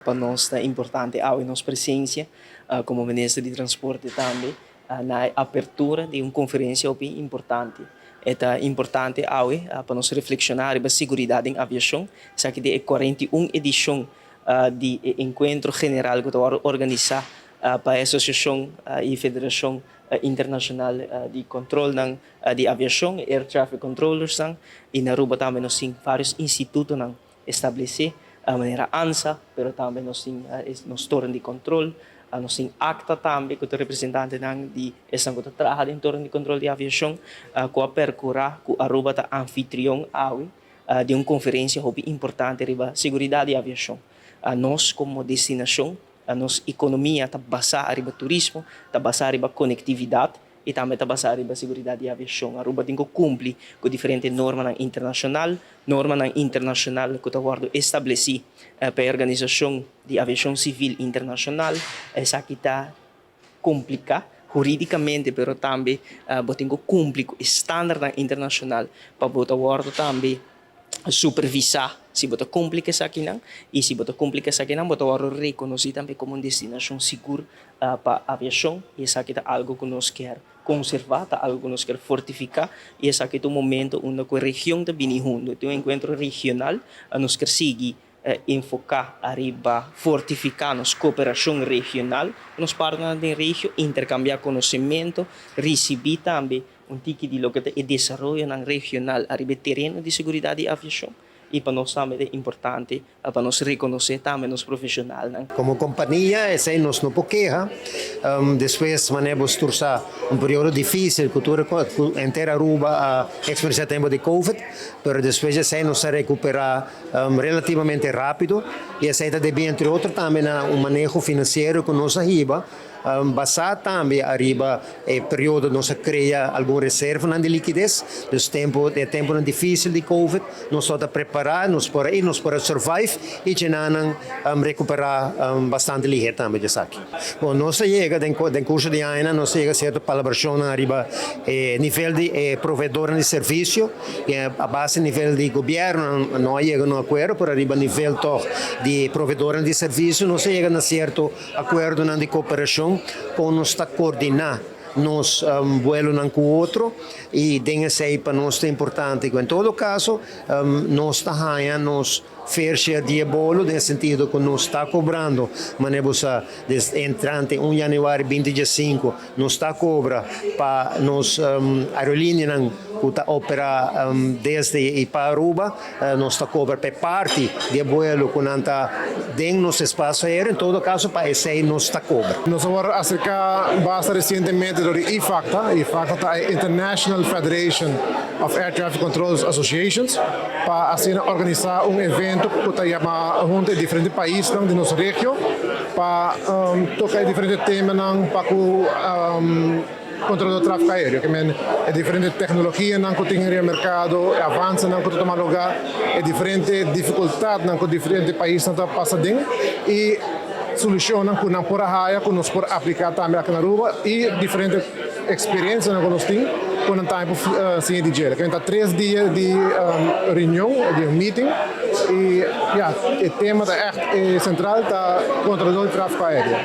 Pa nos ta importante awe nos presencia como Minister di Transporte tambe na e apertura di un conferencia hopi importante. E ta importante awe pa nos reflexiona riba seguridad den aviacion. Esaki ta e 41 edicion di e encuentro general cu ta wordo organisa pa e Asociacion y Federacion Internacional di Controlnan di Aviacion, Air Traffic Controllersnan, y na Aruba tambe nos tin varios institutonan establece manera ANSA, pero tambe nos tin nos toren di control, nos tin ACTA tambe cu ta representantenan di esnan cu ta traha den toren di control di aviacion cu a percura cu Aruba ta anfitrion awe di un conferencia hopi importante riba seguridad di aviacion. Nos como destinacion, nos economia ta basa ariba turismo, ta basa ariba conectividad y tambe ta basa riba seguridad di aviacion. Aruba tin cu cumpli cu diferente normanan internacional, normanan internacional cu ta wordo estableci pa e organisacion di aviacion civil internacional. Esaki ta complica huridicamente, pero tambe bo tin cu cumpli cu e standardnan internacional pa bo ta wordo tambe supervisa si bo ta cumpli cu esakinan, y si bo ta cumpli cu esakinan bo ta wordo reconoci tambe como un destinacion sigur pa aviacion. Y esaki ta algo cu nos kier conserva, ta algo cu nos kier fortifica, y esaki ta un momento unda cu e region ta bini hunto. Ta un encuentro regional, nos kier sigui enfoca ariba fortifica nos cooperacion regional cu nos partnernan den regio, intercambia conocemento, ricibi tambe un tiki di loke ta e desaroyonan regional ariba e tereno di seguridad di aviacion, y pa nos tambe ta importante pa nos reconoce tambe nos profesionalnan. Como compania esey nos no por keha. Despues manera bo tur sa un periodo dificil cu tur cu henter Aruba a experiencia tempo di covid, pero despues di esey nos a recupera relativamente rapido y esey ta debi entre otro tambe na un maneho financiero cu nos a hiba. Basá tambe ariba e periodo nos a krea algun reservanan di likides, dus tempu e tempunan difísil di covid nos tabata prepará, nos por a i nos por a survive i djenanan rekuperá bastante lihé tambe di esaki. Bon, nos a yega den den kurso di añanan nos a yega sierto palabrashonnan ariba e nivel di e proveedornan di servisio i a base nivel di gobièrnu no a yega na un akuerdo, pero ariba nivel tòg di proveedornan di servisio nos a yega na sierto Akuerdonan di kooperashon kon nos ta koordiná nos buelonan ku otro i den esei pa nos ta importante ku en todo kaso nos ta haña nos fair share di e bolo den e sentido ku nos ta kobrando manera bo sa des entrante un yanüari binti diesinku nos ta kobra pa nos aerolinianan ku ta operá desde i pa Aruba. Nos ta kobra pa e parti di e buelo ku nan ta den nos espasio aereo, en todo kaso pa esei nos ta kobra. Nos a wòrdu aserká basta resientemente dor di IFACTA. IFACTA ta e International Federation of Air Traffic Controllers Associations, pa asina organisá un evento ku ta yama huntu e diferente paisnan di nos regio pa toka e diferente temanan pa ku Control di tráfico aéreo, ke men e diferente tecnologianan cu tin riba mercado, e avancenan cu ta tuma lugar, e diferente dificultadnan cu diferente paisnan ta pasa den y solucionnan cu nan por a haya cu nos por aplica tambe aki na Aruba y diferente experiencianan cu nos tin cu nan tambe por siña di dje. Ke men ta tres dia di reunion, di un meeting y ya, e tema ta echt central ta control di tráfico aéreo.